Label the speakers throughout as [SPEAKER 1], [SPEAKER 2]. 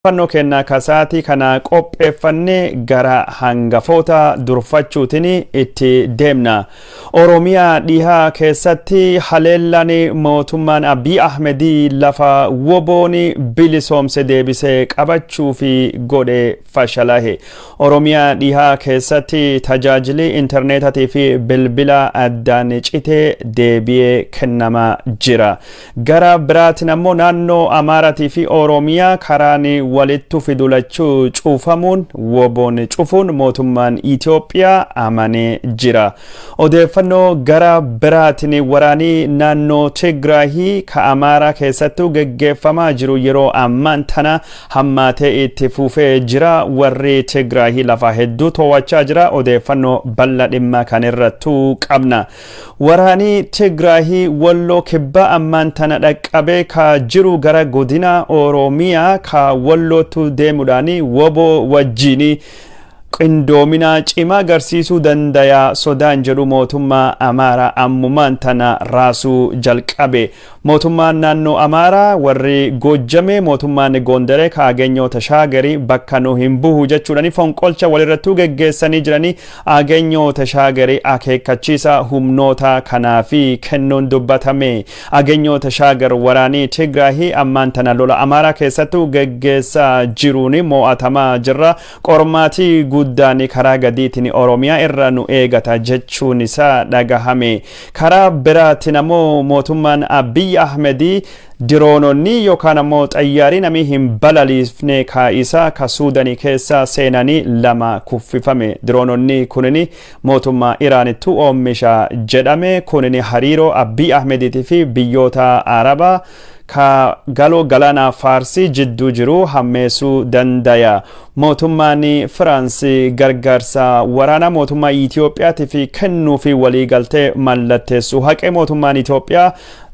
[SPEAKER 1] Odeeffannoo keenna ka sa'aatii kana qopheeffanne gara hangafoota durfachuutiin itti deemna. Oromiyaa dhihaa keessatti haleellaan mootummaan Abiy Ahmedii lafa woboon bilisoomse deebisee qabachuu fi godhe fashalahe. Oromiyaa dhihaa keessatti tajaajilli intarneetatii fi bilbila addaan citee deebi'ee kennamaa jira. Gara biraatiin ammoo naannoo Amaaratii fi Oromiyaa karaan walittu fidu lachuu cufamuun woboon cufuun mootummaan Itoophiyaa amanee jira. Odeeffannoo gara biraatiin waraanii naannoo Tigraahii ka Amaaraa keessattuu geggeeffamaa jiru yeroo ammaan tana hammaatee itti fufee jira. Warri Tigraahii lafa hedduu to'achaa jira. Odeeffannoo bal'aa dhimma kan irrattuu qabna. Waraanii Tigraahii Walloo kibbaa ammaan tana dhaqqabee ka jiru gara godina Oromiyaa ka Wallootu deemuudhaan woboo wajjin qindoomina cimaa agarsiisuu dandaya sodaan jedhu mootummaa Amaaraa ammumaan tana raasuu jalqabe. Mootummaan naannoo Amaaraa warri Goojjame mootummaan Gondaree ka Aganyoo Tashaagarii bakka nu hin buhu jechuudhaan fonqolcha walirrattuu geggeessanii jiranii. Aganyoo Tashaagarii akeekkachiisa humnoota kanaa fi kennuun dubbatame. Aganyoo Tashaagar waraanii Tigraahii ammaan tana lola Amaaraa keessattuu geggeessaa jiruun mo'atamaa jirra. Qormaatii guddaan karaa gadiitiin Oromiyaa irra nu eegata jechuun isaa dhagahame. Karaa biraatiin ammoo mootummaan Abiy Ahmedii diroononni yookaan ammoo xayyaarii namni hin balaliifne kaa'isaa ka Suudanii keessa seenanii lama kuffifame. Diroononni kunin mootummaa Iraanittu oomisha jedhame. Kunin hariiroo Abiy Ahmediitii fi biyyoota Arabaa ka galoo galaana Faarsii jidduu jiru hammeessuu dandaya. Mootummaan Firaansi gargaarsa waraanaa mootummaa Itoophiyaatiif kennuu fi waliigaltee mallatteessu haqee. Mootummaan Itoophiyaa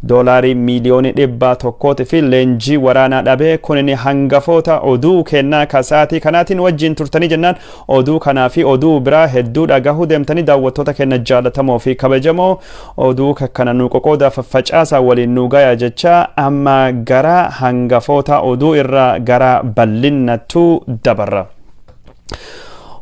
[SPEAKER 1] doolaarii 100,000,000 fi leenjii waraanaa dhabee. Kunin hangafoota oduu kennaa kasaatii kanaatiin wajjin turtanii jennaan, oduu kanaa fi oduu biraa hedduu dhagahuu deemtanii. Daawwattoota keenya jaallatamoo fi kabajamoo, oduu kana nu qoqoodaa, faffacaasaa, waliin nu gaya jecha amma gara hangafoota oduu irraa gara bal'innattuu dabarra.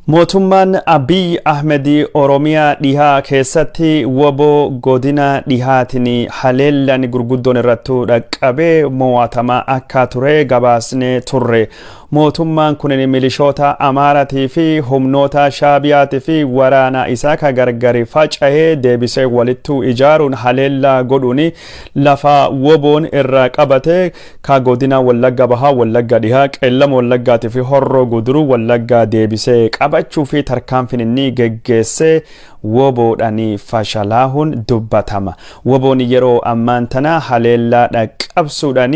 [SPEAKER 1] Mootummaan Abiy Ahmed Oromiyaa dhihaa keessatti woboo godina dhihaatiin haleellaan gurguddoon irrattuu dhaqqabee mo'atamaa akka ture gabaasnee turre. Mootummaan kun milishoota Amaaratii fi humnoota Shaabiyaatii fi waraana isaa ka gargari faca'ee deebisee walittuu ijaaruun haleellaa godhuun lafa woboon irraa qabate ka godina Wallagga Bahaa, Wallagga Dhihaa, Qeellama Wallaggaatii fi Horroo Guduruu Wallaggaa deebisee qabachuu fi tarkaanfiin inni geggeessee woboodhaan fashalaahuun dubbatama. Woboon yeroo ammaan tana haleellaa dhaqqabsuudhaan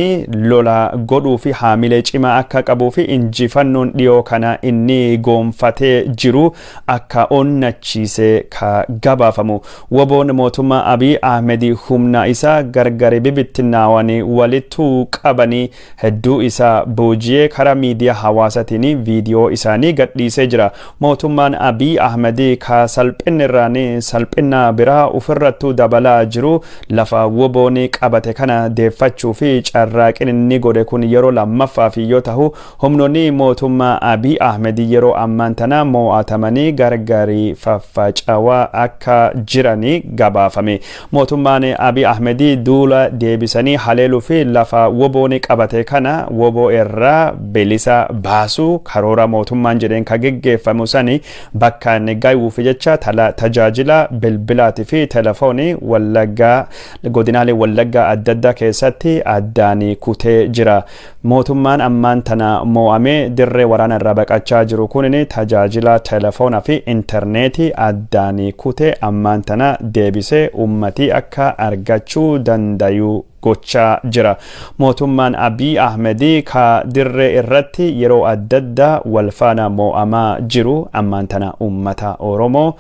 [SPEAKER 1] lola godhuu fi haamilee cimaa akka qabuu fi injifannoon dhiyoo kana inni goonfatee jiru akka onnachiisee ka gabaafamu. Woboon mootummaa Abiy Ahmed humna isaa gargari bibittinnaawanii walittuu qabanii hedduu isaa booji'ee karaa miidiyaa hawaasaatiin viidiyoo isaanii gadhiisee jira. Mootummaan Abiy Ahmed ka salphinni irraan salphina biraa ofirrattuu dabalaa jiru lafa woboon qabate kana deeffachuu fi carraaqin inni godhe kun yeroo lammaffaaf yoo ta'u, humnoonni mootummaa Abiy Ahmed yeroo ammaan tana mo'atamanii gargari faffacawaa akka jiranii gabaafame. Mootummaan Abiy Ahmed duula deebisanii haleeluu fi lafa woboon qabate kana woboo irraa bilisa baasuu karoora mootummaan jedheen ka geggeeffamu sani bakka inni gayuuf jecha tajaajila bilbilaatii fi telefoonii Wallaggaa, godinaalee Wallaggaa adda addaa keessatti addaan kutee jira. Mootummaan ammaan tana mo'amee dirree waraana irraa baqachaa jiru kun tajaajila telefoonaa fi intarneetii addaan kutee ammaan tana deebisee uummatii akka argachuu dandayu gochaa jira. Mootummaan Abiy Ahmed ka dirree irratti yeroo adda addaa wal faana mo'amaa jiru ammaan tana uummata Oromoo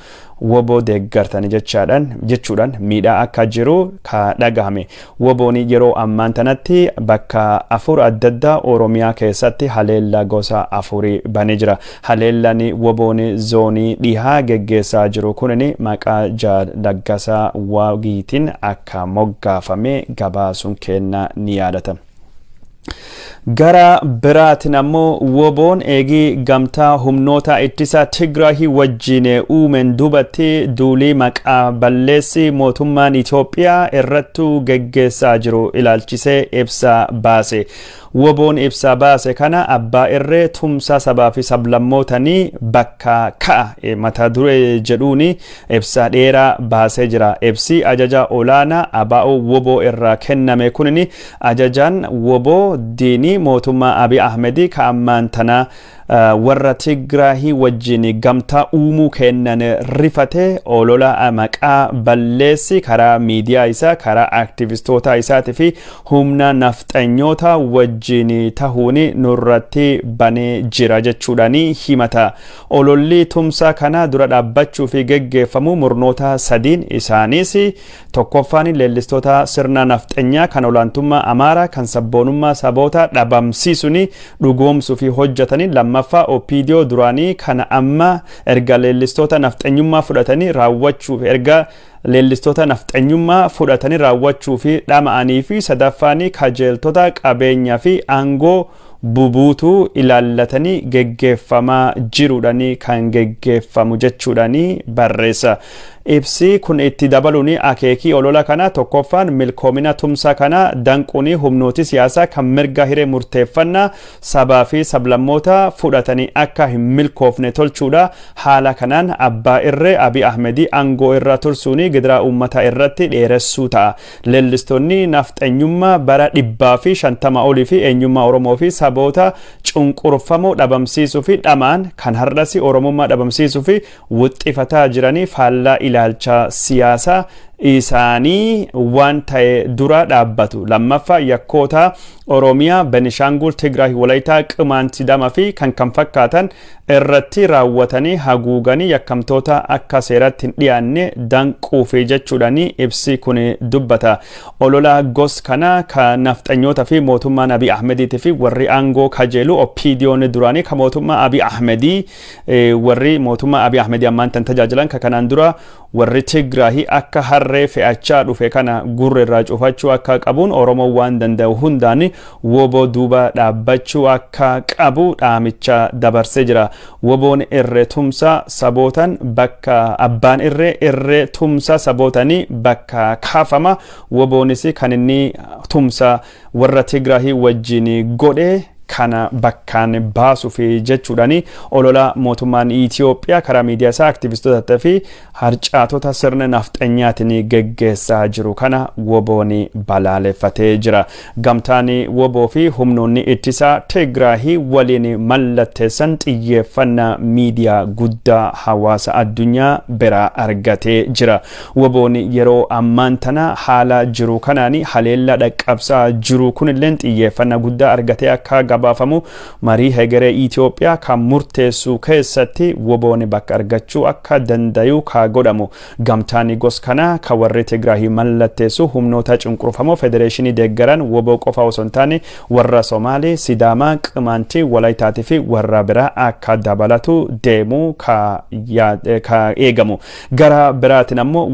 [SPEAKER 1] woboo deeggartanii jechuudhaan miidhaa akka jiru ka dhagahame. Woboon yeroo ammaan tanatti bakka afur adda addaa Oromiyaa keessatti haleellaa gosa afurii banee jira. Haleellaan woboon zoonii dhihaa geggeessaa jiru kunin maqaa Laggasaa Waagiitiin akka moggaafame gabaasuun kenna ni yaadata. Gara biraatiin ammoo WBOn eegii gamtaa humnoota ittisa Tigraahii wajjin uumen duubatti duulii maqaa balleessi mootummaan Itoophiyaa irrattu geggeessaa jiru ilaalchisee ibsa baase. WBOn ibsa baase kana "Abbaa irree tumsa sabaa fi sablammootanii bakka ka'a" mata duree jedhuuni ibsa dheeraa baasee jira. Ibsi ajaja olaanaa ABO WBO irraa kenname kunin ajajaan WBO diinii mootummaa Abiy Ahmedii ka ammaan tana warra Tigraahii wajjin gamtaa uumuu kennan rifate olola maqaa balleessi karaa miidiyaa isaa, karaa aktivistoota isaatii fi humna nafxanyoota wajjin tahuun nurratti banee jira jechuudhaan himata. Ololli tumsa kana dura dhaabbachuu fi geggeeffamu murnoota sadiin, isaanis tokkoffaan leellistoota sirna nafxanyaa kan olaantummaa Amaaraa kan sabboonummaa saboota dhabamsiisuun dhugoomsuu fi hojjetanii, lammaffaa OPDO duraanii kan amma erga leellistoota nafxanyummaa fudhatanii raawwachuuf erga leellistoota nafxanyummaa fudhatanii raawwachuu fi dhama'anii fi sadaffaan kajeeltota qabeenyaa fi aangoo bubuutuu ilaallatanii geggeeffamaa jiruudhanii kan geggeeffamu jechuudhanii barreessa. Ibsi kun itti dabaluun akeekii olola kana tokkoffaan milkoomina tumsa kana danquun humnooti siyaasaa kan mirga hiree murteeffannaa sabaa fi sablammoota fudhatanii akka hin milkoofne tolchuudha. Haala kanaan abbaa irree Abiy Ahmedii aangoo irra tursuun gidiraa uummataa irratti dheeressuu ta'a. Leellistoonni nafxanyummaa bara 150 olii fi eenyummaa Oromoo fi saboota cunqurfamoo dhabamsiisuu fi dhamaan kan har'as Oromummaa dhabamsiisuu fi wuxxifataa jiranii faallaa ilaalcha siyaasaa isaanii waan ta'e dura dhaabbatu. Lammaffaa, yakkoota Oromiyaa, Benishaangul, Tigraay, Walayitaa, Qimaant, Sidaamaa fi kan kan fakkaatan irratti raawwatanii haguuganii yakkamtoota akka seeratti hin dhiyaanne danquufi jechuudhaan ibsi kun dubbata. Olola gos kana ka nafxanyoota fi mootummaan Abiy Ahmediitii fi warri aangoo kajeelu OPDO'n duraanii ka mootummaa Abiy Ahmedii, warri mootummaa Abiy Ahmedii ammaan tan tajaajilan, ka kanaan dura warri Tigraahii akka harree fe'achaa dhufe kana gurra irraa cufachuu akka qabuun, Oromoo waan danda'u hundaan WBO duuba dhaabbachuu akka qabu dhaamicha dabarsee jira. WBOn irree tumsa sabootan bakka abbaan irree irree tumsa sabootanii bakka kaafama. WBOnis kan inni tumsa warra Tigraahii wajjin godhe kana bakkaan baasuuf jechuudhaan olola mootummaan Itoophiyaa karaa miidiyaa isaa, aktivistoota fi harcaatota sirna nafxanyaatiin geggeessaa jiru kana WBOn balaaleffatee jira. Gamtaan WBO fi humnoonni ittisaa Tigraahii waliin mallatteessan xiyyeeffannaa miidiyaa guddaa hawaasa addunyaa biraa argatee jira. WBOn yeroo ammaan tana haala jiru kanaan haleellaa dhaqqabsaa jiru kunillee xiyyeeffannaa guddaa argatee akka gabaafamu, marii hegeree Itoophiyaa kan murteessu keessatti WBOn bakka argachuu akka dandayu ka godhamu. Gamtaan gos kana ka warri Tigraahii mallatteessu humnoota cunqurfamoo federeeshinii deeggaran WBO qofa osoo hin taane warra Somaalee, Sidaamaa, Qimaantii, Walayitaatii fi warra biraa akka dabalatu deemuu ka eegamu. Gara biraatiin ammoo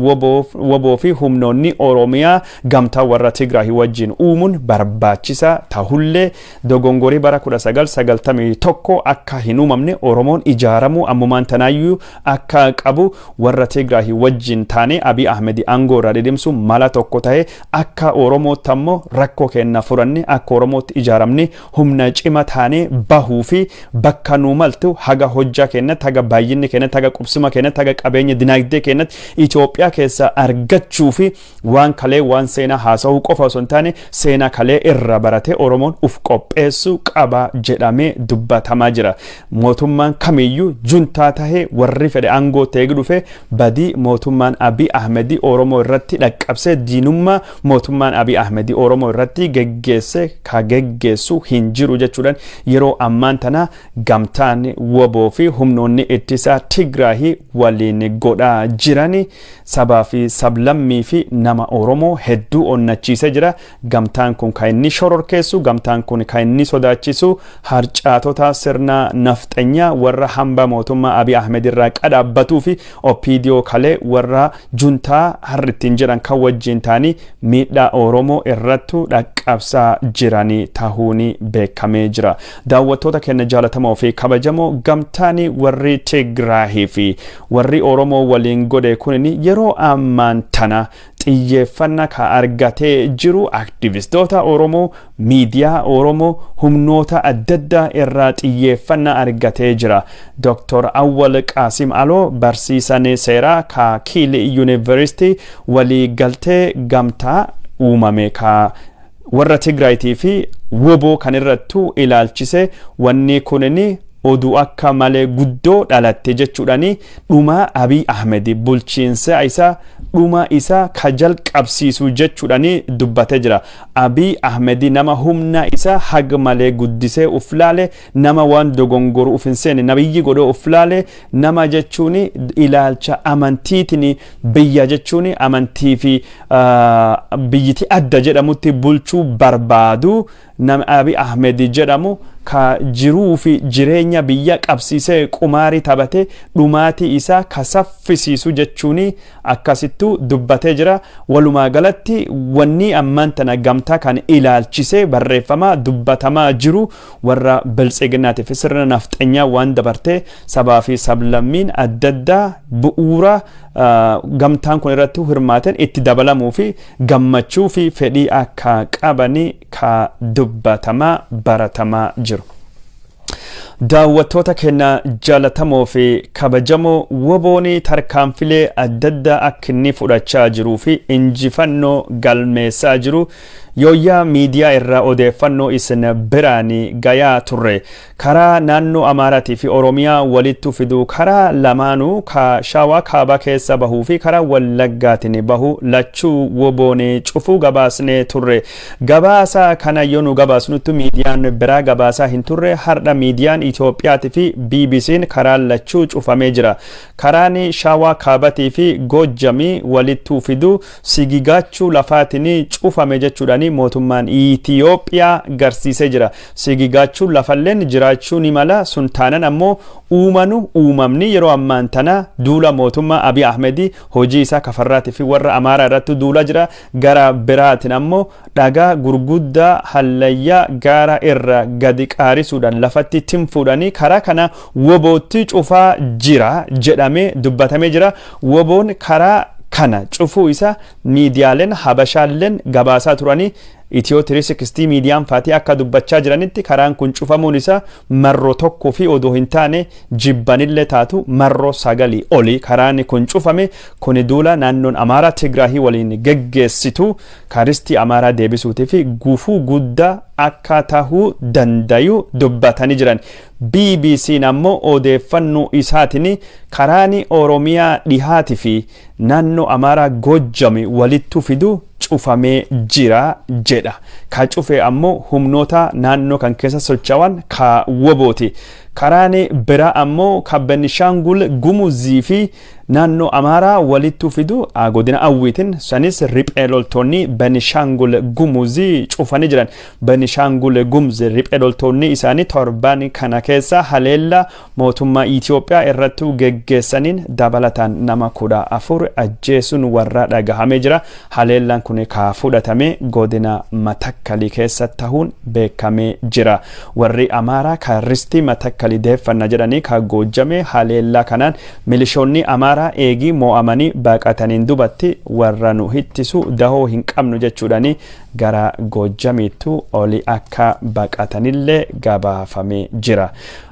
[SPEAKER 1] WBO fi humnoonni Oromiyaa gamtaa warra Tigraahii wajjin uumuun barbaachisaa tahullee, dogongorii bara 1991 akka hin uumamne Oromoon ijaaramuu ammumaan tanaayyuu akka qabu, warra Tigraahii wajjin taanee Abiy Ahmed aangoo irraa dhidhimsu mala tokko ta'e, akka Oromootti ammoo rakkoo keenya furanne, akka Oromootti ijaaramne, humna cima taanee bahuu fi bakka nuu maltu haga hojjaa keenyatti, haga baay'inni keenyatti, haga qubsuma keenyatti, haga qabeenya dinagdee keenyatti Itoophiyaa keessa argachuu fi waan kalee waan seenaa haasa'uu qofa osoo hin taane seenaa kalee irra baratee Oromoon uf qopheessuu qaba jedhamee dubbatamaa jira. Mootummaan kamiyyuu juntaa tahee warri fedhe aangoo ta'ee dhufe, badii mootummaan Abiy Ahmedii Oromoo irratti dhaqqabsee, diinummaa mootummaan Abiy Ahmedii Oromoo irratti geggeesse ka geggeessu hin jiru jechuudhaan yeroo ammaan tana gamtaan WBO fi humnoonni ittisaa Tigraahii waliin godhaa jiran sabaa fi sablammii fi nama Oromoo hedduu onnachiisee jira. Gamtaan kun kan inni shororkeessu, gamtaan kun kan inni sodaachisu. sodaachisu harcaatota sirna nafxanyaa warra hamba mootummaa Abiy Ahmed irraa qadhaabbatuu fi OPDO kalee warra juntaa harri ittiin jedhan kan wajjin ta'anii miidhaa Oromoo irrattu dhaqqabsaa jiranii tahuun beekamee jira. Daawwattoota keenya jaalatamoo fi kabajamoo, gamtaan warri Tigraahii fi warri Oromoo waliin godhe kunin yeroo ammaan tana xiyyeeffannaa ka argatee jiru aktivistoota Oromoo, miidiyaa Oromoo, humnoota adda addaa irraa xiyyeeffannaa argatee jira. Dr. Awwal Qaasim Aloo, barsiisan seeraa ka Kiil Yuunivarsiitii, walii galtee gamtaa uumame ka warra Tigraayitii fi WBO kan irrattu ilaalchise, wanni kunin oduu akka malee guddoo dhalatte jechuudhani, dhuma Abiy Ahmed, bulchiinsa isaa, dhuma isaa ka jalqabsiisu jechuudhani dubbatee jira. Abiy Ahmed nama humna isaa hag malee guddisee uf laale, nama waan dogongoru uf hin seene, nabiyyi godhee uf laale, nama jechuun ilaalcha amantiitiin biyya jechuun amantii fi biyyiti adda jedhamutti bulchuu barbaadu, nama Abiy Ahmed jedhamu ka jiruu fi jireenya biyya qabsiisee qumaarii taphate, dhumaatii isaa ka saffisiisu jechuun akkasittu dubbatee jira. Walumaa galatti wanni ammaan tana gamtaa kan ilaalchisee barreeffamaa dubbatamaa jiru warra biltsiginnaatiif sirna nafxanyaa waan dabartee sabaa fi sablammiin adda addaa bu'uura gamtaan kun irratti hirmaatan itti dabalamuu fi gammachuu fi fedhii akka qabanii ka dubbatamaa baratamaa jiru. Daawwattoota keenya jaalatamoo fi kabajamoo, WBOn tarkaanfilee adda addaa akka inni fudhachaa jiruu fi injifannoo galmeessaa jiru yooyyaa miidiyaa irraa odeeffannoo isin biraan gayaa turre. Karaa naannoo Amaaraatii fi Oromiyaa walitti fiduu, karaa lamaanuu ka Shawaa Kaabaa keessa bahuu fi karaa Wallaggaatiin bahu lachuu WBOn cufuu gabaasnee turre. Gabaasa kana yoo nu gabaasnutti miidiyaan biraa gabaasaa hin turre. Har'a miidiyaan Itoophiyaatii fi BBC'n karaa lachuu cufamee jira. Karaan Shawaa Kaabatii fi Goojjamii walitti fiduu sigigaachuu lafaatiin cufame jechuudhaan mootummaan Itiyoophiyaa garsiisee jira. Sigigaachuu lafalleen jiraachuu ni mala. Sun taanan ammoo uumanu uumamni yeroo ammaan tana duula mootummaa Abiy Ahmed hojii isaa kafarraatii fi warra Amaaraa irratti duula jira. Gara biraatiin ammoo dhagaa gurguddaa hallayyaa gaara irra gadi qaarisuudhaan lafatti timfuudhaan karaa kana WBOtti cufaa jira jedhamee dubbatamee jira. WBOn karaa kana cufuu isa miidiyaaleen Habashaalleen gabaasaa turanii. Itiyoo 360 miidiyaan faatii akka dubbachaa jiranitti, karaan kun cufamuun isaa marroo tokkoo fi odoo hin taane, jibbanillee taatu, marroo sagalii oli karaan kun cufame. Kuni duula naannoon Amaaraa Tigraahii waliin geggeessitu karistii Amaaraa deebisuutii fi gufuu guddaa akka tahuu dandayu dubbatanii jiran. BBC'n ammoo odeeffannoo isaatiin karaan Oromiyaa dhihaatii fi naannoo Amaaraa Goojjami walittu fidu cufamee jira jedha. Ka cufe ammoo humnoota naannoo kan keessa socho'an ka WBOti. Karaan biraa ammoo ka Benishaangul Gumuzii fi naannoo Amaaraa walittu fidu godina Awwiitiin, sanis riphee loltoonni Benishaangul Gumuzii cufanii jiran. Benishaangul Gumuz riphee loltoonni isaanii torban kana keessa haleella mootummaa Itiyoophiyaa irratti geggeessaniin dabalataan nama 14 ajjeesuun warra dhagahamee jira. Haleellaan kun ka fudhatame godina Matakkalii keessa tahuun beekamee jira. Warri Amaaraa ka ristii Matakkalii deeffanna jedhanii ka Goojjame haleellaa kanaan milishoonni Amaaraa eegii mo'amanii baqataniin dubatti warra nu hittisu dahoo hin qabnu jechuudhani gara Goojjamiittu oli akka baqatanillee gabaafamee jira.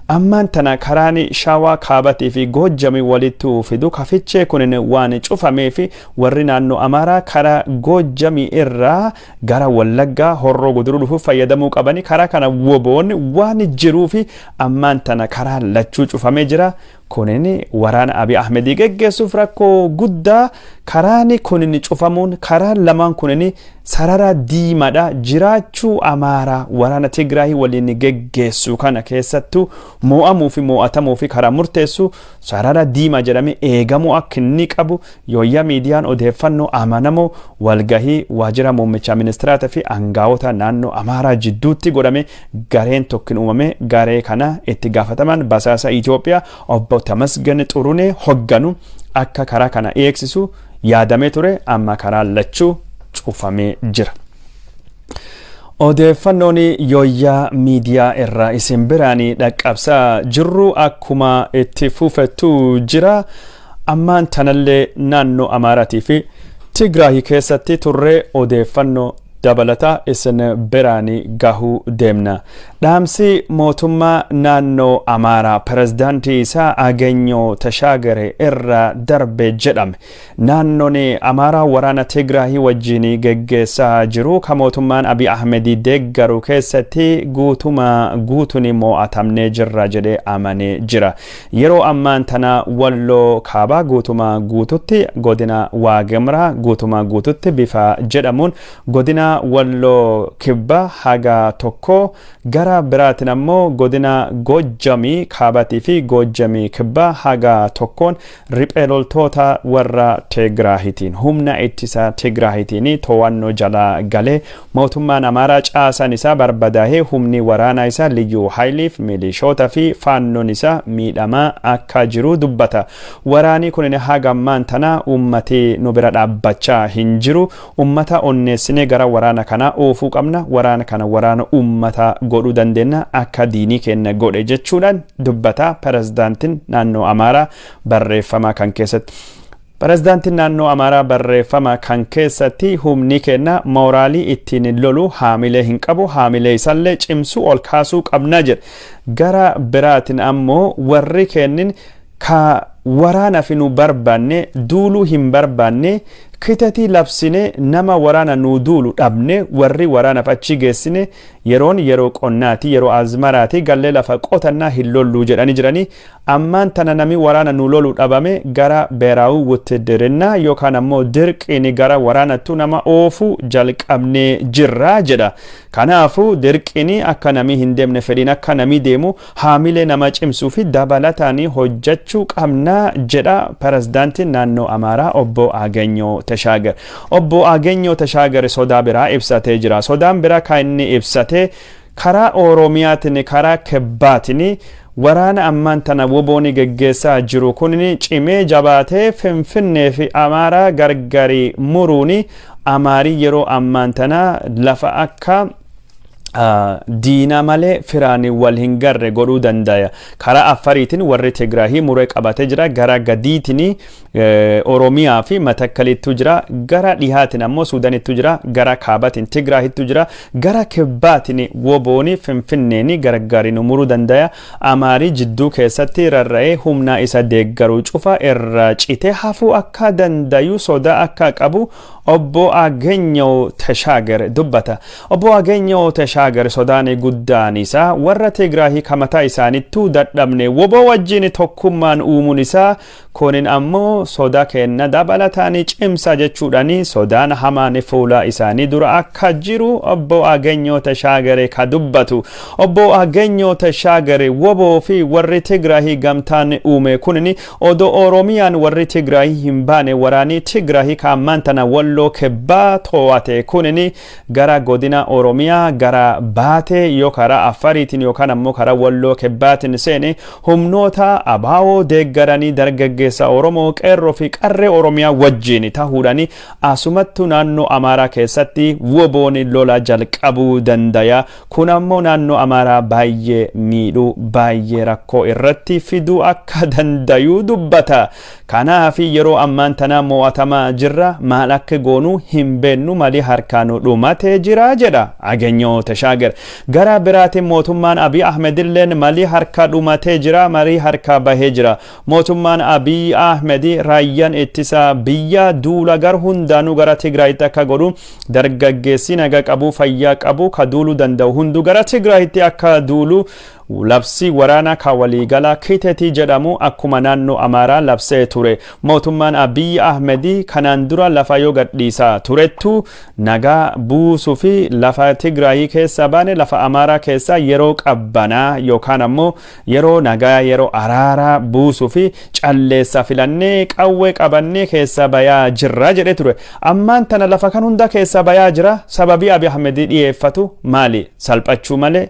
[SPEAKER 1] Ammaan tana karaan Shawaa Kaabatii fi Goojjamii walitti fidu kafichee kunin waan cufamee fi warri naannoo Amaaraa karaa Goojjamii irraa gara Wallaggaa, Horroo Guduruu dhufuuf fayyadamuu qabani, karaa kana WBOn waan jiruu fi ammaan tana karaa lachuu cufamee jira. Kunin waraana Abiy Ahmedii geggeessuuf rakkoo guddaa. Karaan kunin cufamuun, karaan lamaan kunin sarara diimaadha. Jiraachuu Amaaraa waraana Tigraay waliin geggeessu kana keessattuu moo'amuu fi moo'atamuu fi karaa murteessu sarara diimaa jedhame eegamuu akka inni qabu Yooyyaa Miidiyaan odeeffannoo amanamoo walgahii waajjira muummicha ministiraataa fi aangaa'ota naannoo Amaaraa jidduutti godhame, gareen tokkin uumame, garee kana itti gaafataman basaasa Itoophiyaa obbo Tamasgen Xurunee hogganu akka karaa kana eegsisu yaadamee ture, amma karaa lachuu cufamee jira. Odeeffannoon Yooyyaa Miidiyaa irraa isin biraan dhaqqabsaa jirru akkuma itti fufettu jira. Ammaan tanallee naannoo Amaaraatii fi Tigraay keessatti turree odeeffannoo dabalataa isin biraan gahuu deemna. Dhaamsi mootummaa naannoo Amaaraa pirezidaantii isaa Agenyoo Tashaagare irraa darbe jedhame. Naannoon Amaaraa waraana Tigraay wajjin geggeessaa jiru kan mootummaan Abiy Ahmed deeggaru keessatti guutuma guutuun mo'atamnee jirra jedhee amanee jira. Yeroo ammaan tana Walloo Kaabaa guutuma guututti, godina Waagemraa guutuma guututti bifa jedhamuun, godina Walloo Kibbaa haga tokko, gara biraatiin ammoo godina Goojjamii Kaabatii fi Goojjamii Kibbaa haga tokkoon riphee loltoota warra Tigraahitiin, humna ittisa Tigraahitiin to'annoo jala galee, mootummaan Amaaraa caasan isaa barbadaahee, humni waraanaa isaa liyyuu haayiliif milishoota fi faannoon isaa miidhamaa akka jiru dubbata. Waraanni kun haga ammaan tana uummati nu bira dhaabbachaa hin jiru. Uummata onneessinee gara waraana kanaa oofuu qabna. Waraana kana waraana uummata godhuu dandeenya akka diinii keenya godhe jechuudhaan dubbata pirezidaantiin naannoo Amaaraa barreeffama kan keessatti. Pirezidaantiin naannoo Amaaraa barreeffama kan keessatti humni kenna mooraalii ittiin lolu haamilee hin qabu, haamilee isallee cimsuu ol kaasuu qabna jedha. Gara biraatiin ammoo warri kennin ka waraana fi nu barbaanne, duuluu hin barbaanne, kitatii labsine nama waraana nu duulu dhabne, warri waraanaaf achi geessine yeroon yeroo qonnaati, yeroo azmaraati, gallee lafa qotannaa hin lolluu jedhanii jiranii. Ammaan tana nami waraana nu lolu dhabame gara beeraawuu wuttidirinnaa yookaan ammoo dirqiin gara waraanattu nama oofuu jalqabnee jirra jedha. Kanaafuu dirqiin akka namni hin deemne, fedhiin akka namni deemu haamilee nama cimsuu fi dabalataan hojjechuu qabna jedha pirezidaantiin naannoo Amaaraa obbo Agenyoo Tashaagar. Obbo Agenyoo Tashaagar sodaa biraa ibsatee jira. Sodaan biraa kan inni ibsate karaa Oromiyaatiin, karaa Kibbaatiin waraana ammaan tana wobooni geggeessaa jiru kun cimee jabaatee Finfinnee fi Amaaraa gargari muruuni, Amaarii yeroo ammaan tana lafa akka diina malee firaan wal hin garre godhuu danda'a. Karaa Affariitiin warri Tigraahii muree qabatee jira. Gara gadiitiin Oromiyaa fi Matakkalittu jira. Gara dhihaatiin ammoo Suudanittu jira. Gara kaabatiin Tigraahittu jira. Gara kibbaatiin wobooni Finfinneeni gargaariin muruu danda'a. Amaarii jidduu keessatti rarra'ee humna isa deeggaruu cufa irra citee hafuu akka dandayu sodaa akka qabu obbo Agenyoo Tashaagar dubbata. Obbo Agenyoo Tashaagar sodaan guddaan isaa warra Tigraahii kamataa isaanittuu dadhabne woboo wajjin tokkummaan uumuun isaa kunin ammoo soda kenna dabalataan cimsa jechuudhaan sodaan hamaan fuula isaanii dura akka jiru obbo Agenyoo Tashaagare ka dubbatu. Obbo Agenyoo Tashaagare woboo fi warri Tigraahii gamtaan uume kunin odoo Oromiyaan warri Tigraahii hin baane, waraanii Tigraahii ka ammaan tana Walloo Kibbaa to'ate kunin gara godina Oromiyaa gara baatee yoo karaa Affariitiin yookaan ammoo karaa Walloo Kibbaatiin seene, humnoota abaawoo deeggaranii dargaggeessa Oromoo qeerroo fi qarree Oromiyaa wajjin ta'uudhaan asumattu naannoo Amaaraa keessatti woboon lola jalqabuu danda'a. Kun ammoo naannoo Amaaraa baay'ee miidhuu, baay'ee rakkoo irratti fiduu akka danda'u dubbata. Kanaaf yeroo ammaan tana mo'atamaa jirra, maal akka goonuu hin beennu, malii harkaan dhumatee jira jedha Agenyoo Tashaagar. Gara biraatiin mootummaan Abiy Ahmed illeen malii harka dhumatee jira, malii harka bahee jira. Mootummaan Abiy Ahmed raayyaan ittisa biyya duula gar hundaanuu gara Tigraayitti akka godhu, dargaggeessi naga qabu, fayyaa qabu, ka duuluu danda'u hunduu gara Tigraayitti akka duulu Labsii waraanaa kan waliigalaa Kitetii jedhamu akkuma naannoo Amaaraa labsee ture. Mootummaan Abiyyi Ahmedii kanaan dura lafa yoo gadhiisaa turettu, nagaa buusuu fi lafa Tigraayii keessa baane lafa Amaaraa keessa yeroo qabbanaa yookaan ammoo yeroo nagaa, yeroo araaraa buusuu fi calleessa filannee qawwee qabannee keessa bayaa jirra jedhee ture. Ammaan tana lafa kan hunda keessa bayaa jira. Sababii Abiy Ahmedii dhiyeeffatu maali? Salphachuu malee,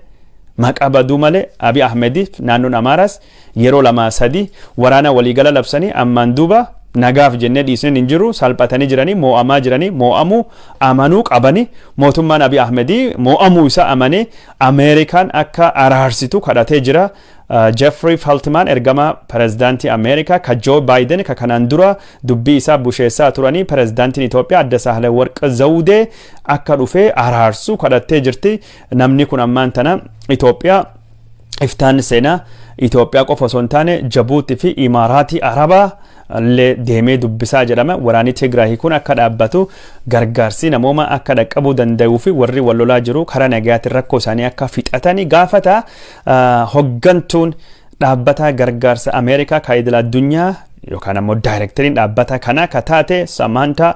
[SPEAKER 1] maqaa baduu malee. Abiy Ahmediif naannoon Amaaraas yeroo lamaa sadi waraana waliigala labsanii, ammaan duuba nagaaf jennee dhiisneen hin jiru. Salphatanii jiranii, moo'amaa jiranii, moo'amuu amanuu qabanii. Mootummaan Abiy Ahmedii moo'amuu isaa amanee Ameerikaan akka araarsitu kadhatee jira. Jeffrey Feltman, ergama pirezidaantii Ameerikaa ka Joe Biden, ka kanaan dura dubbii isaa busheessaa turanii, pirezidaantiin Itoophiyaa Adda Sahle-Worq Zawudee akka dhufee araarsu kadhattee jirti. Namni kun ammaan tana Itoophiyaa iftaan seenaa Itoophiyaa qofa osoo hin taane Jabuutii fi Imaaraatii Arabaa illee deemee dubbisaa jedhama. Waraanni Tigraay kun akka dhaabbatu, gargaarsi namooma akka dhaqqabuu danda'uu fi warri wal lolaa jiru karaa nagayaatiin rakkoo isaanii akka fixatanii gaafata. Hoggantuun dhaabbata gargaarsa Ameerikaa kan idil addunyaa yookaan ammoo daayirektariin dhaabbata kanaa ka taate Samantha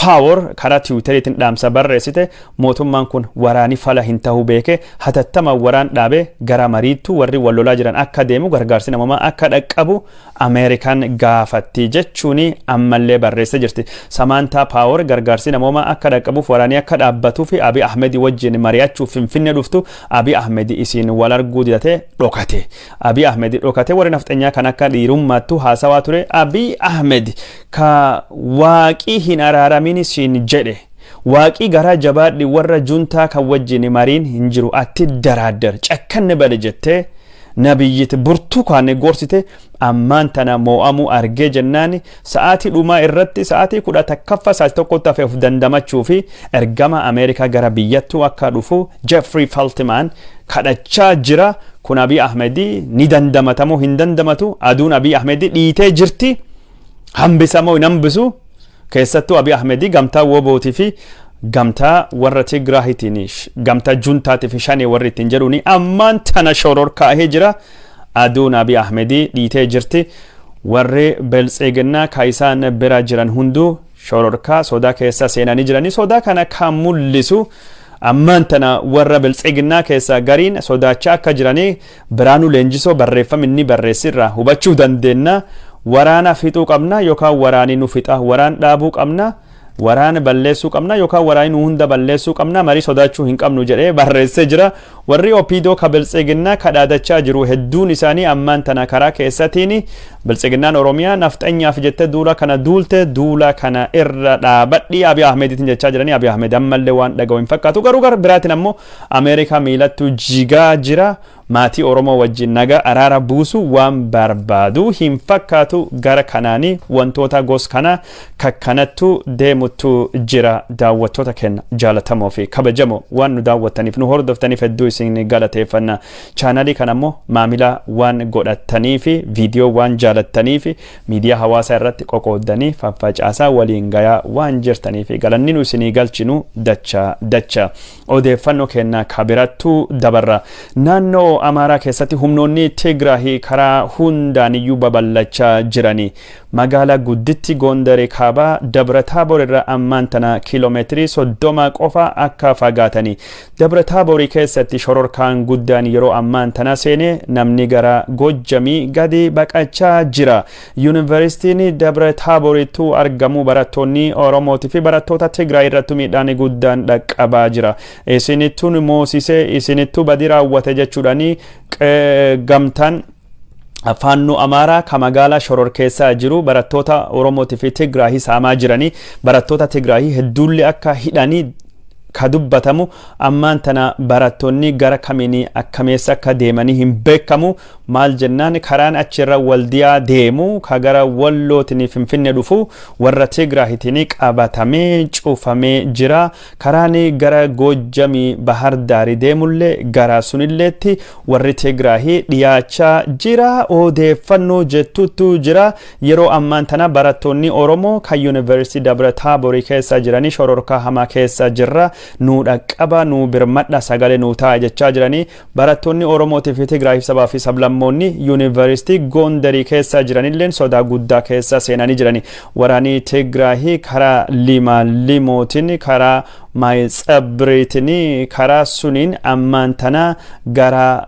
[SPEAKER 1] Power karaa Tiwiiteriitiin dhaamsa barreessite, mootummaan kun waraani fala hin ta'uu beeke, hatattama waraan dhaabee gara mariittu warri wal lolaa jiran akka deemu, gargaarsi namoomaa akka dhaqqabu Ameerikaan gaafatti jechuun ammallee barreessee jirti. Samantha Power gargaarsi namoomaa akka dhaqqabuuf, waraanii akka dhaabbatuu fi Abiy Ahmed wajjin mari'achuuf Finfinnee dhuftu, Abiy Ahmed isiin wal arguu didatee dhokate. Abiy Ahmed dhokate. Warri nafxanyaa kan akka dhiirummaattu haasawaa ture. Abiy Ahmed ka waaqii hin araaramin isiin jedhe. Waaqii garaa jabaadhi, warra juntaa kan wajjin mariin hin jiru, atti daraaddar cakkanne bade jettee nabiyyit Burtukaane gorsite, ammaan tana moo'amuu argee jennaan sa'aatii dhumaa irratti, sa'aatii 11ffaa, sa'aatii 1tti hafe of dandamachuu fi ergama Ameerikaa gara biyyattuu akka dhufu Jeffrey Feltman kadhachaa jira. Kun Abiy Ahmedii ni dandamatamoo hin dandamatu? Aduun Abiy Ahmedii dhiitee jirti. Hambisamoo hin hambisu? Keessattuu Abiy Ahmedii gamtaa Wobootii fi gamtaa warra Tigraahitiin, gamtaa juntaatii fi shanee warri ittiin jedhuuni ammaan tana shororkaa'ee jira. Aduun Abiy Ahmedii dhiitee jirti. Warri Biltsiginnaa ka isaan bira jiran hunduu shororkaa sodaa keessa seenanii jiranii. Sodaa kana kan mul'isu ammaan tana warra Biltsiginnaa keessa gariin sodaachaa akka jiranii Biraanuu Leenjisoo barreeffama inni barreessirraa hubachuu dandeenya. Waraana fixuu qabna yookaan waraani nu fixa. Waraan dhaabuu qabna. Waraana balleessuu qabna yookaan waraani nu hunda balleessuu qabna. Marii sodaachuu hin qabnu jedhee barreessee jira. Warri OPDO ka Biltsiginnaa kadhaadachaa jiru hedduun isaanii ammaan tana karaa keessatiin Biltsiginnaan Oromiyaa nafxanyaaf jettee duula kana duulte, duula kana irra dhaabadhi Abiy Ahmediitiin jechaa jiranii. Abiy Ahmed ammallee waan dhaga'u hin fakkaatu. Garuu gara biraatiin ammoo Ameerikaa miilattu jigaa jira. Maatii Oromoo wajjin nagaa araara buusu waan barbaadu hin fakkaatu. Gara kanaanii wantoota gos kana kakkanattu deemuttu jira. Daawwattoota keenya jaalatamoo fi kabajamoo, waan nu daawwattaniif, nu hordoftaniif hedduu isin galateeffanna. Chaanalii kana immoo maamila waan godhattanii fi viidiyoo waan jaalattanii fi miidiyaa hawaasaa irratti qoqooddanii faffacaasaa waliin gayaa waan jirtanii fi galanni nu isinii galchinu dacha dacha. Odeeffannoo kennaa kabirattu dabarra. Naannoo Amaaraa keessatti humnoonni Tigraahii karaa hundaaniyyuu babal'achaa jirani. Magaalaa gudditti Gondarii kaabaa Dabra Taabor irraa ammaan tana kiiloomeetirii 30 qofa akka fagaatani. Dabra Taaborii keessatti shororkaan guddaan yeroo ammaan tana seene, namni gara Gojjamii gadi baqachaa jira. Yuunivarsiitiin Dabra Taaborittuu argamu barattoonni Oromootii fi barattoota Tigraay irratti miidhaan guddaan dhaqqabaa jira. Isinittuun moosisee, isinittuu badii raawwate jechuudhaan gamtaan Faannoo Amaaraa ka magaalaa Shoror keessaa jiru barattoota Oromootii fi Tigraahii saamaa jiranii, barattoota Tigraahii hedduullee akka hidhanii ka dubbatamu. Ammaan tana barattoonni gara kamiin akkameessa akka deemanii hin beekamu. Maal jennaan, karaan achirra Waldiyaa deemu ka gara Wallootiin Finfinne dhufu warra Tigraahitiin qabatamee cufamee jira. Karaan gara Goojjamii Bahar Daari deemullee gara sunilleetti warri Tigraahii dhiyaachaa jira odeeffannoo jettutu jira. Yeroo ammaan tana barattoonni Oromoo kan Yuunivarsiitii Dabra Taaborii keessa jiranii shororkaa hamaa keessa jirra. Nu dhaqqaba, nu birmadha, sagalee nu ta'a jechaa jiranii. Barattoonni Oromootii fi Tigraay, sabaa fi sablammoonni yuunivarsiitii Gondarii keessa jiranilleen sodaa guddaa keessa seenanii jirani. Waraanii Tigraahii karaa Lima Limootiin, karaa Maayitsabriitiin, karaa suniin ammaan tana gara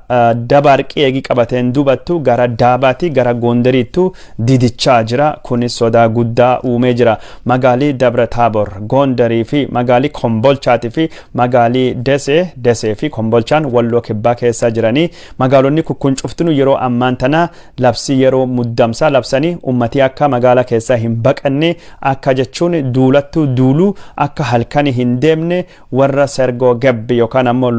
[SPEAKER 1] Dabaarqii eegii qabateen dubattu gara Daabaati, gara Gondariittu didichaa jira. Kunis sodaa guddaa uumee jira. Magaalii Dabra Taabor, Gondarii fi magaalii Kombolchaatii fi magaalii Desee, Desee fi Kombolchaan Walloo Kibbaa keessa jiranii, magaalonni kukkun cuftinu yeroo ammaan tana labsii yeroo muddamsaa labsanii, ummatii akka magaalaa keessaa hin baqanne, akka jechuun duulattu duuluu akka halkani hin deemne, warra sergoo gabbi yookaan ammoo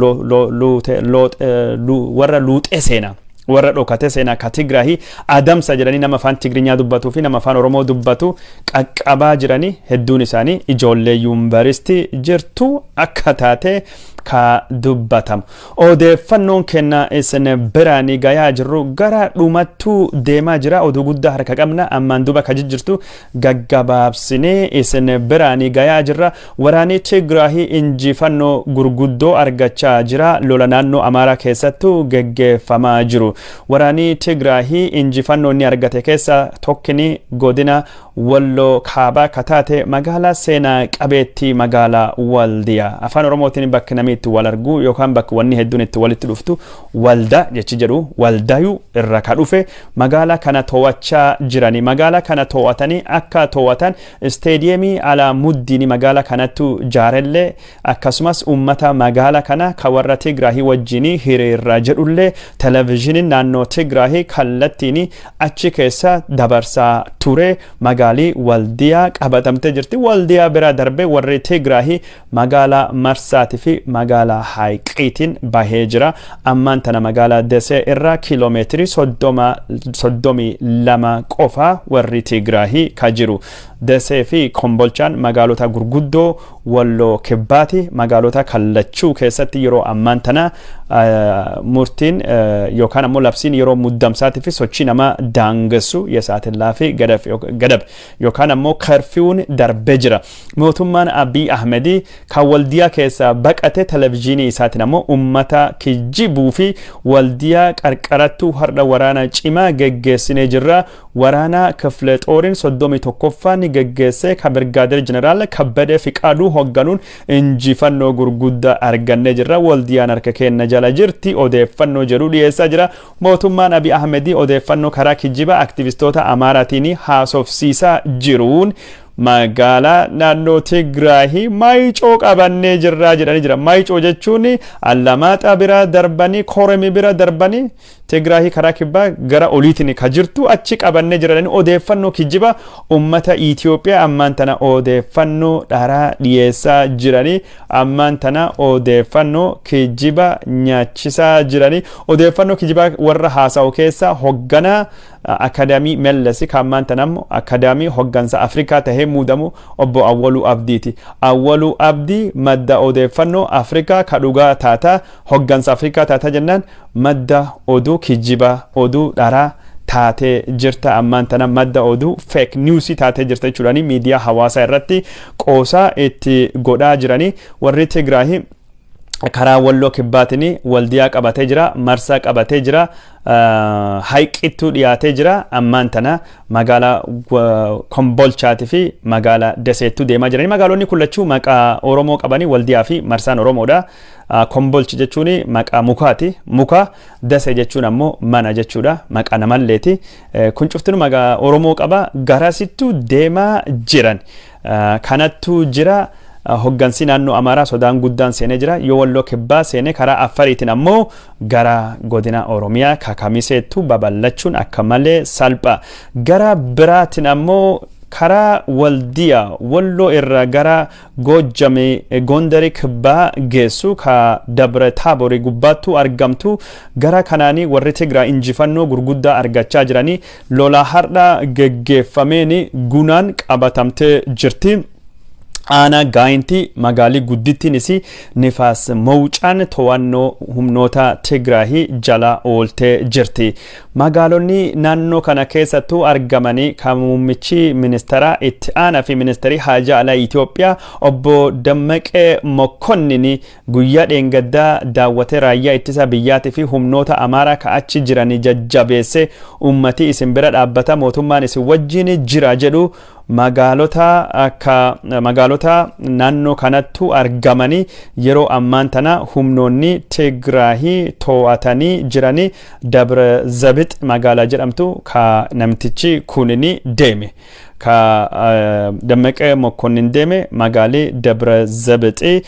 [SPEAKER 1] warra luuxee seenaa, warra dhokate seenaa ka Tigraahii adamsa jedhanii, nama afaan Tigrinyaa dubbatuu fi nama afaan Oromoo dubbatu qaqqabaa jiranii. Hedduun isaanii ijoollee yuunivarsiitii jirtu akka taate ka dubbatamu. Odeeffannoon kenna isin biraanii gayaa jirru gara dhumattuu deemaa jira. Oduu guddaa harka qabna, ammaan duba ka jijjirtu gaggabaabsinee isin biraanii gayaa jirra. Waraanni Tigraahii injifannoo gurguddoo argachaa jira. Lola naannoo Amaaraa keessattuu geggeeffamaa jiru. Waraanni Tigraahii injifannoo inni argate keessa tokkini godina Walloo Kaabaa kataate magaalaa seenaa qabeettii, magaalaa Waldiyaa. Afaan Oromootiin bakki namni itti wal argu yookaan bakki wanni hedduun itti walitti dhuftu walda jechi jedhu waldayuu irra ka dhufe, magaalaa kana to'achaa jirani. Magaalaa kana to'atanii akka to'atan isteediyeemii alaa muddiini magaalaa kanattu jaarellee, akkasumas ummata magaalaa kana ka warra Tigraahii wajjin hiriirra jedhullee televezyiiniin naannoo Tigraahii kallattiin achi keessa dabarsaa ture. Magaalii Waldiyaa qabatamtee jirti. Waldiyaa bira darbee warri Tigraahii magaalaa Marsaatii fi magaalaa Haayiqiitiin bahee jira. Ammaan tana magaalaa Desee irraa kiiloomeetirii 32 qofa warri Tigraahii ka jiru. Desee fi Kombolchaan magaalota gurguddoo Walloo Kibbaati. Magaalota kallachuu keessatti yeroo ammaan tana murtiin yookaan ammoo labsiin yeroo muddamsaatii fi sochii nama daangessu የሰዓት እላፊ ገደብ yookaan ammoo karfiiwun darbee jira. Mootummaan Abiy Ahmedii kan Waldiyaa keessa baqate televezyiinii isaatiin ammoo ummata kijjibuu fi Waldiyaa qarqarattuu har'a waraana cimaa geggeessinee jirra. Waraana Kifle Xooriin 31ffaan geggeessee ka Birgaadeer Jeneraal Kabbadee Fiqaaduu hoogganuun injifannoo gurguddaa argannee jirra. Waldiyaan harka keenya jala jirti odeeffannoo jedhu dhiyeessaa jira. Mootummaan Abiy Ahmedii odeeffannoo karaa kijjiba aktivistoota Amaaraatiin haasofsiisaa jiruun magaalaa naannoo Tigraahii Maayicoo qabannee jirraa jedhanii jira. Maayicoo jechuun Allamaaxaa bira darbanii, Koremi bira darbanii, Tigraahii karaa kibbaa gara oliitiin ka jirtu achi qabannee jiranii odeeffannoo kijjiba ummata Itoophiyaa ammaan tana odeeffannoo dharaa dhiyeessaa jiranii, ammaan tana odeeffannoo kijjiba nyaachisaa jiranii. Odeeffannoo kijibaa warra haasa'u keessa hogganaa Akaadaamii Mellesi kan ammaan tana ammoo Akaadaamii Hoggansa Afrikaa tahee muudamu obbo Awwaluu Abdiiti. Awwaluu Abdii madda odeeffannoo Afrikaa ka dhugaa taata, hoggansa Afrikaa taata jennaan, madda oduu kijibaa, oduu dharaa taatee jirta, ammaan tana madda oduu fake news taatee jirta jechuudhaani miidiyaa hawaasaa irratti qoosaa itti godhaa jiranii. Warri Tigraahii karaa Walloo Kibbaatiin Waldiyaa qabatee jira, Marsaa qabatee jira, Hayqittuu dhiyaatee jira. Ammaan tana magaalaa Kombolchaatii fi magaalaa Deseettuu deemaa jiranii. Magaalonni kun lachuu maqaa Oromoo qabanii, Waldiyaa fi Marsaan Oromoodha. Kombolchi jechuun maqaa mukaati. Muka Dese jechuun ammoo mana jechuudha. Maqaa namalleeti. Kun cuftinu maqaa Oromoo qaba. Garasittuu deemaa jiran. Kanattuu jira. Hoggansi naannoo Amaaraa sodaan guddaan seenee jira. Yoo Walloo Kibbaa seenee karaa Affariitiin ammoo gara godina Oromiyaa kakamiseettu babal'achuun akka malee salpha. Gara biraatiin ammoo karaa Waldiyaa Walloo irraa gara Goojjame Gondarii Kibbaa geessu ka Dabra Taaborii gubbaattuu argamtu, gara kanaanii warri Tigraay injifannoo gurguddaa argachaa jiranii. Lola har'a geggeeffameen Gunaan qabatamtee jirti. Aanaa Gaayintii magaalii guddittiinis Nifaas Mawucaan to'annoo humnoota Tigraahii jala ooltee jirti. Magaalonni naannoo kana keessattuu argamanii kan muummichi ministeeraa itti aanaa fi ministeerii haajaa alaa Itoophiyaa obbo Dammaqee Mokkonnin guyyaa dheengaddaa daawwatee raayyaa ittisa biyyaatii fi humnoota Amaaraa ka achi jiranii jajjabeesse, uummatii isin bira dhaabbata, mootummaan isin wajjin jira jedhu, magaalota akka magaalota naannoo kanattu argamanii yeroo ammaan tana humnoonni Tigraahii to'atanii jiranii Dabra Zabix magaalaa jedhamtu ka namtichi kunini deeme. Ka Dammaqee Mokkonnin deeme magaalii Dabra Zabixi,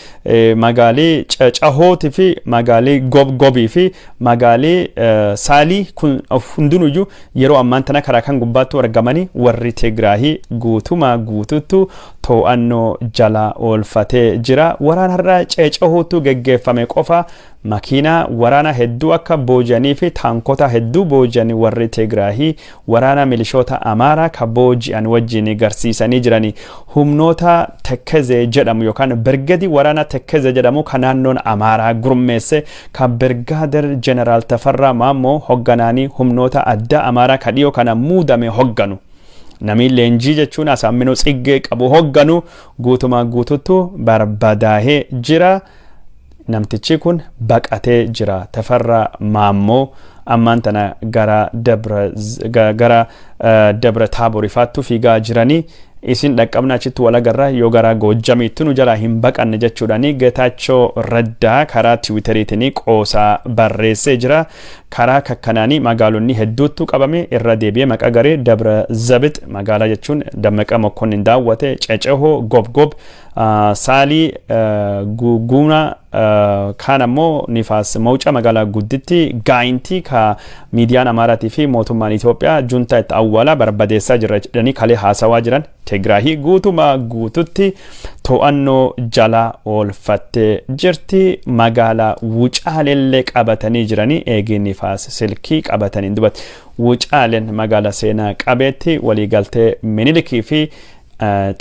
[SPEAKER 1] magaalii Cacahootii fi magaalii Gobgobii fi magaalii Saalii kun hundinuyyuu yeroo ammaan tana karaa kan gubbaattu argamanii warri Tigraahii guutumaa guututtu to'annoo jala oolfatee jira. Waraana har'a Ceecahuutu geggeeffame qofa makiinaa waraana hedduu akka booji'anii fi taankota hedduu booji'anii warri Tigraahii waraana milishoota Amaaraa ka booji'an wajjin garsiisanii jiranii. Humnoota Tekkeze jedhamu yookaan birgadii waraana Tekkeze jedhamu ka naannoon Amaaraa gurmeesse, ka Birgaader Jeneraal Tafarraa Maammoo hogganaanii humnoota addaa Amaaraa ka dhiyoo kana muudame hogganu. Namni leenjii jechuun Asaamminoo Tsiggee qabu hogganu guutumaa guututtu barbadaahee jira. Namtichi kun baqatee jira. Tafarraa Maammoo ammaan tana gara Dabra Taaborifaattu fiigaa jiranii, isin dhaqqabna, achitti wal agarra, yoo gara Goojjamiitti nu jalaa hin baqanne jechuudhaani Getaachoo Raddaa karaa Tiwiiteriitiin qoosaa barreessee jira. Karaa kakkanaanii magaalonni hedduuttu qabame. Irra deebi'ee maqaa garee Dabra Zabix magaalaa jechuun Dammaqa Mokkonnin daawwate, Cecehoo, Gobgob, Saalii, Guuna, kaan ammoo Nifaas Mawuca magaalaa gudditti Gaayintii ka miidiyaan Amaaraatii fi mootummaan Itoophiyaa juntaa itti awwaalaa barbadeessaa jirra jedhanii kalee haasawaa jiran Tigraahii guutumaa guututti to'annoo jala oolfattee jirti. Magaalaa Wucaalellee qabatanii jiranii eegii Nifaas Silkii qabatanii dubatti. Wucaaleen magaalaa seenaa qabeetti waliigaltee Minilikii fi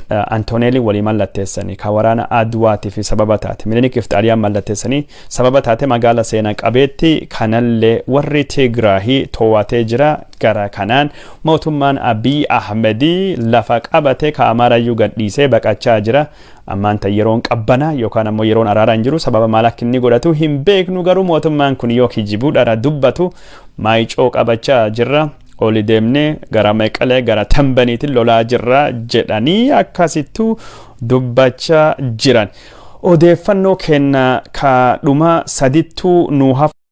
[SPEAKER 1] Antoneelii walii mallatteessanii ka waraana Adwaatii fi sababa taate Minilikiif Xaaliyaan mallatteessanii sababa taate magaala seenaa qabeetti kanallee warri Tigraahii to'atee jira. Gara kanaan mootummaan Abiy Ahmedii lafa qabate ka Amaarayyuu gadhiisee baqachaa jira. Ammaan tan yeroon qabbanaa yookaan ammoo yeroon araaraa hin jiru. Sababa maal akka inni godhatu hin beeknu, garuu mootummaan kun yoo kijibuu dhara dubbatu Maayicoo qabachaa jirra, oli deemnee gara Meqalee gara Tambaniitiin lolaa jirra jedhanii akkasittuu dubbachaa jiran. Odeeffannoo kenna ka dhuma sadittuu nu hafa.